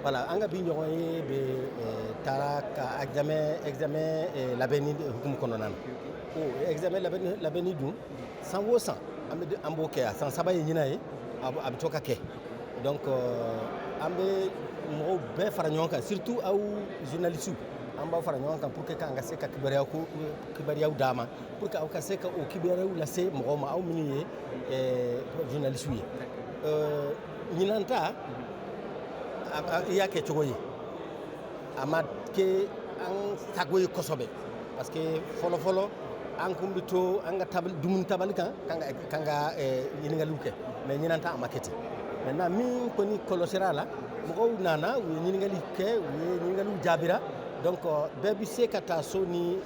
Voilà, an ka bi ɲɔgɔn ye bɛ taara ka examen labɛnni hukumu kɔnɔna na. O examen labɛnni dun, san o san an bɛ an b'o kɛ. A san 3 ye ɲinan ye, a bɛ to ka kɛ. Donc an bɛ mɔgɔw bɛɛ fara ɲɔgɔn kan, surtout aw journalistes, an b'aw fara ɲɔgɔn kan pour que k'an ka se ka kibaruya ko kibaruyaw d'a ma, pour que aw ka se ka o kibaruyaw lase mɔgɔw ma, aw minnu ye journalistes ye. Ɲinan ta, i y'a kɛ cogo ye, a ma kɛ an sago ye kosɛbɛ, parce que fɔlɔ fɔlɔ an kun bɛ to an ka tabali, dumuni tabali kan, kan ka ɲininkaliw kɛ, mais ɲinan ta, a ma kɛ ten. Maintenant, min kɔni kɔlɔsira a la, mɔgɔw nana, u ye ɲininkali kɛ, u ye ɲininkaliw jaabira. Donc bɛɛ bɛ se ka taa so ni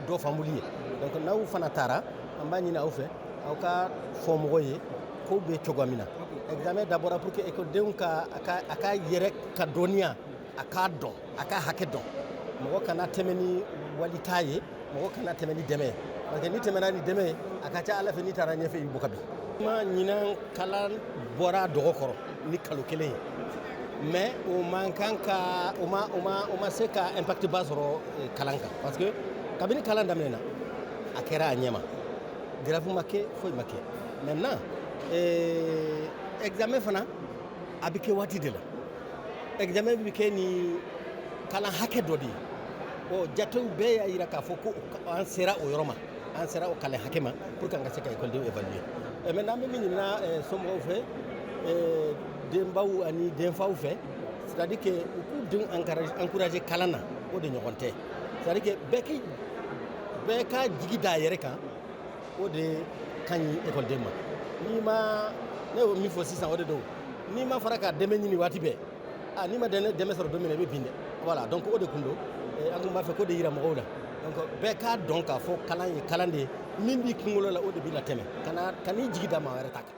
dɔ faamuli ye. Donc n'aw fana taara, an b'a ɲini aw fɛ, aw ka fɔ mɔgɔw ye ko bɛ cogoya min na. Examen dabɔra pour que ekɔlidenw ka a ka yɛrɛ ka dɔnniya, a k'a dɔn, a ka hakɛ dɔn. Mɔgɔ kana tɛmɛ ni walita ye, mɔgɔ kana tɛmɛ ni dɛmɛ ye, parce que ni tɛmɛna ni dɛmɛ ye, a ka ca ala fɛ, n'i taara ɲɛfɛ, i bɔ ka bin. Ma ɲinan kalan bɔra dɔgɔ kɔrɔ ni kalo 1 ye, mais o man kan ka o ma se ka impact ba sɔrɔ kalan kan, parce que kabini kalan daminɛna, a kɛra a ɲɛma, grève ma kɛ, foyi ma kɛ. Maintenant, examen fana, a bɛ kɛ waati de la. Examen bɛ kɛ ni kalan hakɛ dɔ de ye. O jatew bɛɛ y'a jira k'a fɔ ko an sera o yɔrɔ ma, an sera o kalan hakɛ ma pour que an ka se ka ekɔlidenw évaluer. Maintenant, an bɛ min ɲinina somɔgɔw fɛ, denbaw ani denfaw fɛ, c'est à dire que u k'u denw encourager kalan na, o de ɲɔgɔn tɛ. C'est à dire que bɛɛ ka jigi da a yɛrɛ kan, o de ka ɲi ekɔliden ma. N'i ma, ne y'o min fɔ sisan, o de don. N'i ma fara ka dɛmɛ ɲini waati bɛɛ, a n'i ma dɛmɛ sɔrɔ don min na, i bɛ bin dɛ. Voilà, donc o de kun don. An tun b'a fɛ k'o de yira mɔgɔw la. Donc bɛɛ k'a dɔn k'a fɔ kalan ye kalan de ye. Min b'i kunkolo la, o de b'i latɛmɛ. Kana kan'i jigi da maa wɛrɛ ta kan.